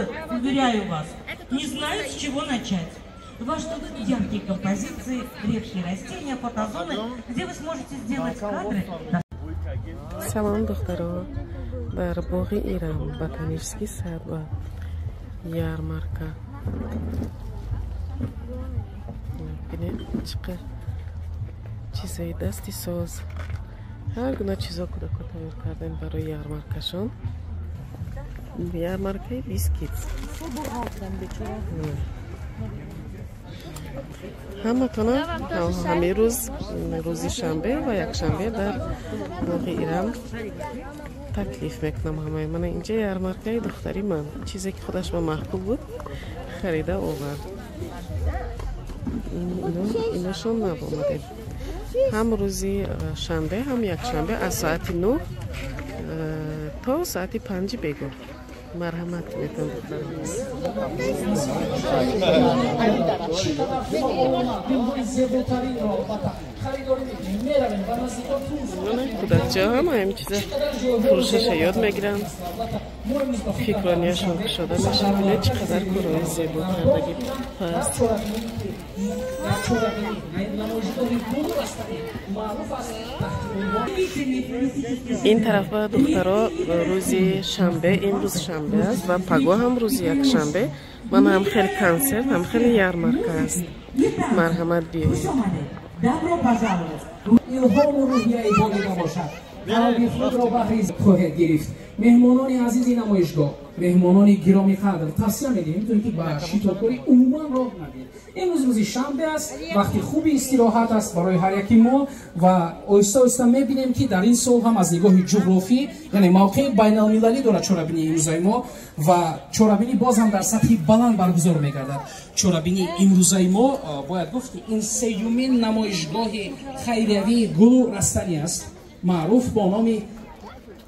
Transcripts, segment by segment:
пчелы, уверяю вас, не знают, с чего начать. Вас ждут яркие композиции, редкие растения, фотозоны, где вы сможете сделать кадры. Салом, духтаро. Дар боғи Ирам, ботанический сад ва ярмарка. Бинед, чӣ чизои дасти соз, ҳар гуна чизо кӯдако тайёр кардем барои ярмаркашон. Ярмаркаи бискит. Ҳаматона ҳамин рӯз, рӯзи шанбе ва якшанбе, дар боғи Ирам таклиф мекунам ҳамаи. Мана инҷа ярмаркаи духтари ман, чизе ки худаш ба маҳбуб буд, харида овард. Иношон нав омадем. Ҳам рӯзи шанбе, ҳам якшанбе аз соати 9 то соати 5 бегоҳ. Марҳамат метон, духтарам. Кӯдакчаҳо ҳама ҳамин чиза фурӯшаша ёд мегиранд, фикронияшон кушода мешавад. Бинед, чӣ қадар корҳои зебо кардагӣ ҳаст. Ин тараф ба духтаро рӯзи шанбе, имрӯз шанбе аст ва пагоҳ ҳам рӯзи якшанбе, ман ҳам хеле консерт, ҳам хеле ярмарка аст. Марҳамат, биёед. Добро пожаловать! Илҳому рӯҳияи болида бошад, қалби худро баҳри хоҳед гирифт. Меҳмонони азизи намоишгоҳ, меҳмонони гиромиқадр, тавсия медиҳем, то ин ки ба шитобкорӣ умуман роҳ надиҳед. Имрӯз рӯзи шанбе аст, вақти хуби истироҳат аст барои ҳар яки мо ва оҳиста оҳиста мебинем, ки дар ин сол ҳам аз нигоҳи ҷуғрофӣ, яъне мавқеи байналмилалӣ дорад чорабинии имрӯзаи мо ва чорабинӣ боз ҳам дар сатҳи баланд баргузор мегардад. Чорабинии имрӯзаи мо, бояд гуфт, ки ин сеюмин намоишгоҳи хайриявии гулу растанӣ аст, маъруф бо номи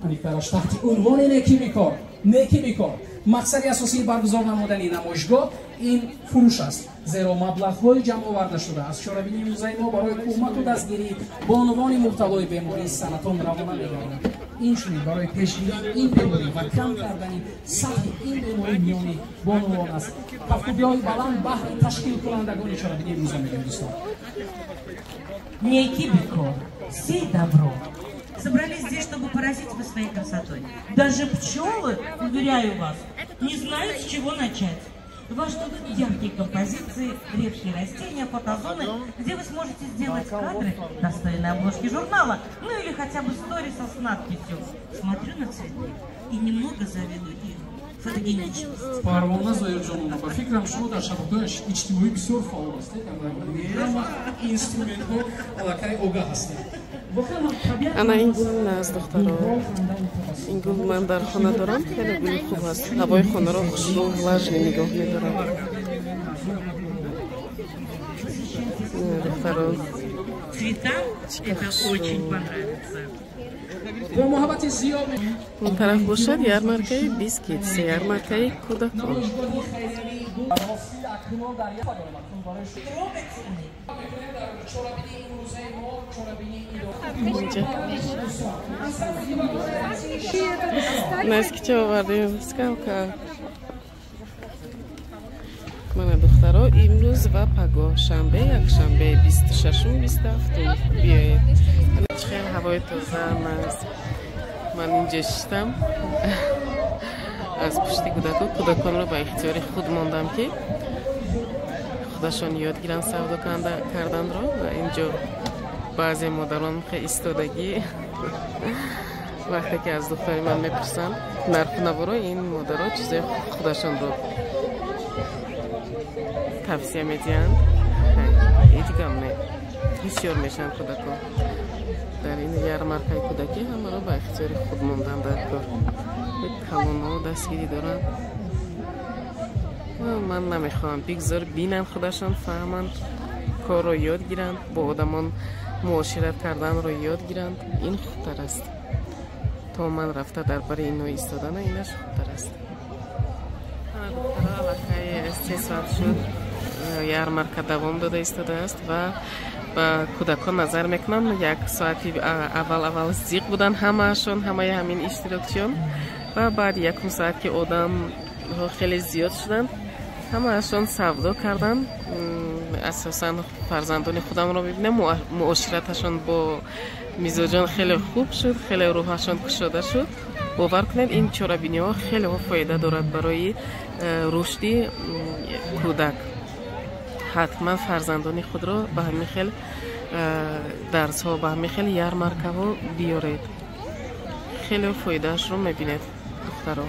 аниқтараш таҳти унвони «Некӣ бикор, некӣ бикор». Мақсади асосии баргузор намудани намоишгоҳ ин фурӯш аст, зеро маблағҳои ҷамъоварда шуда аз чорабинии имрӯзаи мо барои кӯмаку дастгирии бонувони мубталои бемории саратон равона мегардад. Инчунин барои пешгирии ин беморӣ ва кам кардани сатҳи ин беморӣ миёни бонувон аст. Кафкӯбиҳои баланд баҳри ташкилкунандагони чорабинии имрӯза мегӯем, дӯстон. Некӣ бикор, сей добро. Собрались здесь, чтобы поразить вас своей красотой. Даже пчелы, уверяю вас, не знают, с чего начать. Вас ждут яркие композиции, редкие растения, фотозоны, где вы сможете сделать кадры, достойные обложки журнала, ну или хотя бы сториса с надписью «Смотрю на цветы и немного завидую их фотогеничность». Парвона Зоирҷонова, ба фикрам, шумо дар шабакаҳои иҷтимоӣ бисёр фаъол ҳастед, ҳама инструментҳо аллакай огаҳ ҳастед. Ана ин гул аст, духтаро. Ин гул ман дар хона дорам, хеле гули хуб аст, ҳавои хонаро хушрӯ, влажный нигоҳ медорад. Духтаро, Цветам это очень понравится. Бо муҳаббати зиёд. Он тараф бошад ярмаркаи бискит, ярмаркаи кӯдакон. Трогательный. Инҷа наскича овардем, скалка. Мана, духтаро, имрӯз ва пагоҳ, шанбе, якшанбе, 26-ум, 27-ум биёед. Чӣ хел ҳавои тоза аст. Ман инҷо шиштам аз пушти кӯдако, кӯдаконро ба ихтиёри худ мондам, ки худашон ёд гиранд савдо карданро. Ва инҷо баъзе модарон хе истодагӣ, вақте ки аз духтари ман мепурсанд нарху наворо, ин модаро чизои худашонро тавсия медиҳанд. Ҳеҷ гам не, бисёр мешаванд кӯдако. Дар ин ярмаркаи кӯдакӣ ҳамаро ба ихтиёри худ мондан дар кор. Калонҳо дастгирӣ доранд. Ман намехоҳам, бигзор бинанд, худашон фаҳманд, корро ёд гиранд, бо одамон муошират карданро ёд гиранд. Ин хубтар аст, то ман рафта дар бари ино истодана, инаш хубтар аст. Духтаро, аллакай 3 соат шуд, ярмарка давом дода истодааст ва ба кӯдакон назар мекунам. Як соати аввал аввал зиқ буданд ҳамаашон, ҳамаи ҳамин иштирокчиён, ва баъди якум соат ки одам Хеле зиёд шуданд, ҳамаашон савдо карданд. Асосан фарзандони худамро мебинам, муошираташон бо мизоҷон хеле хуб шуд, хеле рӯҳашон кушода шуд. Бовар кунед, ин чорабиниҳо хеле фоида дорад барои рушди кӯдак. Ҳатман фарзандони худро ба ҳамин хел дарсҳо, ба ҳамин хел ярмаркаҳо биёред, хеле фоидаашро мебинед, духтаро.